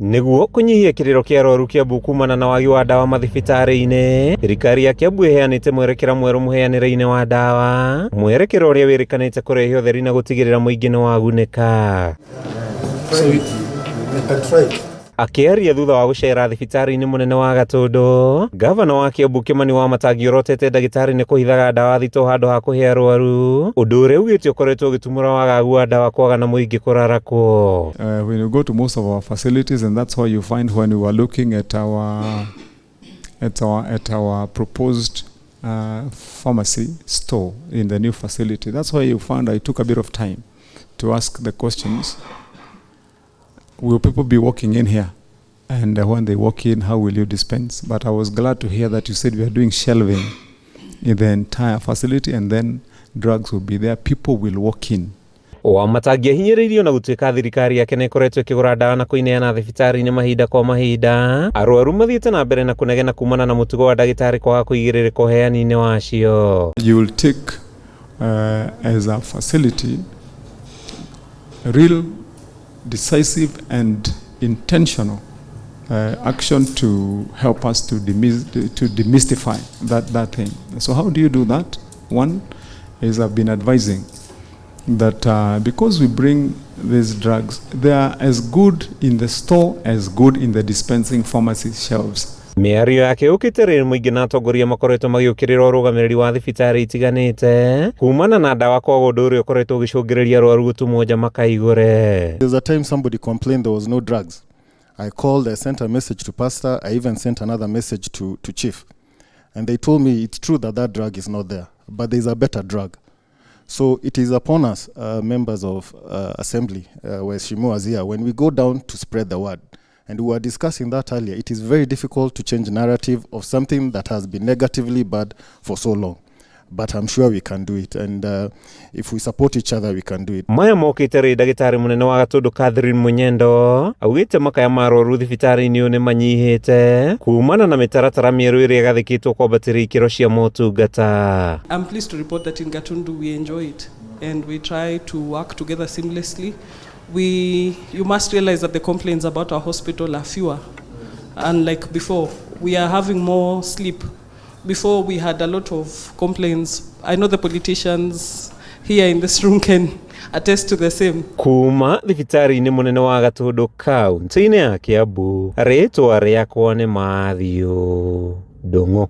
Nĩguo kũnyihia kĩrĩro kĩa arwaru Kiambu kumana na wagi wa ndawa mathibitarĩ-inĩ, thirikari ya Kiambu ĩheanĩte mwerekera mwerũ mũheanĩre-inĩ wa ndawa, mwerekera ũrĩa wĩrĩkanĩte kũrehe ũtheri na gũtigĩrĩra mũingĩ nĩ wagunĩka. So you can try it. Akĩaria thutha wa gũcera thibitarĩ-inĩ mũnene wa Gatũndũ, ngavana wa Kiambu Kĩmani Wamatangi orotete ndagĩtarĩ nĩ kũhithaga ndawa thitũ handũ ha kũhe arwaru, ũndũ ũrĩa augĩte ũkoretwo ũgĩtumũra wagagu wa ndawa kwaga na mũingĩ kũrarakwo. When you go to most of our facilities, and that's why you find when we were looking at our proposed pharmacy store in the new facility, that's why you found I took a bit of time to ask the questions. Will people be walking in here? And when they walk in, how will you dispense? But I was glad to hear that you said we are doing shelving in the entire facility, and then drugs will be there. People will walk in. Wamatangi ahinyĩrĩirio na gũtuĩka thirikari yake nĩ ĩkoretwo ĩkĩgũra ndawa na kũineana thibitarĩ-inĩ mahinda kwa mahinda, arwaru mathiĩte na mbere na kũnegena kumana na mũtugo wa ndagĩtarĩ kwaga kũigĩrĩrĩka ũheani-inĩ wacio. You will take as a facility real decisive and intentional action to help us to demystify that thing. So how do you do that? One is, I've been advising that because we bring these drugs, they are as good in the store as good in the dispensing pharmacy shelves. Mĩario yake yũkĩte rĩrĩ mũingĩ na atongoria makoretwo magĩũkĩrĩra ũrũgamĩrĩri wa thibitarĩ itiganĩte kumana na ndawa kwaga, ũndũ ũrĩa ũkoretwo ũgĩcũngĩrĩria arwaru gũtumwo nja makaigũre. There's a time somebody complained there was no drugs. I called, I sent a message to Pastor, I even sent another message to Chief. And they told me it's true that that drug is not there, but there's a better drug. So it is upon us, members of assembly, where Shimo is here, when we go down to spread the word. And we were discussing that earlier. It is very difficult to change narrative of something that has been negatively bad for so long. But I'm sure we can do it. And if we support each other, we can do it. Maya mokĩte rĩ ndagĩtarĩ mũnene wa Gatũndũ Catherine Munyendo augĩte makaya ma arwaru thibitarĩ-inĩ ũyũ nĩ manyihĩte kumana na mĩtaratara mĩerũ ĩrĩa ĩgathĩkĩtwo kwambatĩria ikĩro cia motungata. I'm pleased to report that in Gatundu we enjoy it and we try to work together seamlessly. You must realize that the complaints about our hospital are fewer. Unlike before, we are having more sleep. Before, we had a lot of complaints. I know the politicians here in this room can attest to the same. Kuma thibitarĩ-inĩ mũnene wa Gatũndũ kaunti-inĩ ya Kiambu, rĩtwa rĩakwa nĩ Matthew Ndung'u.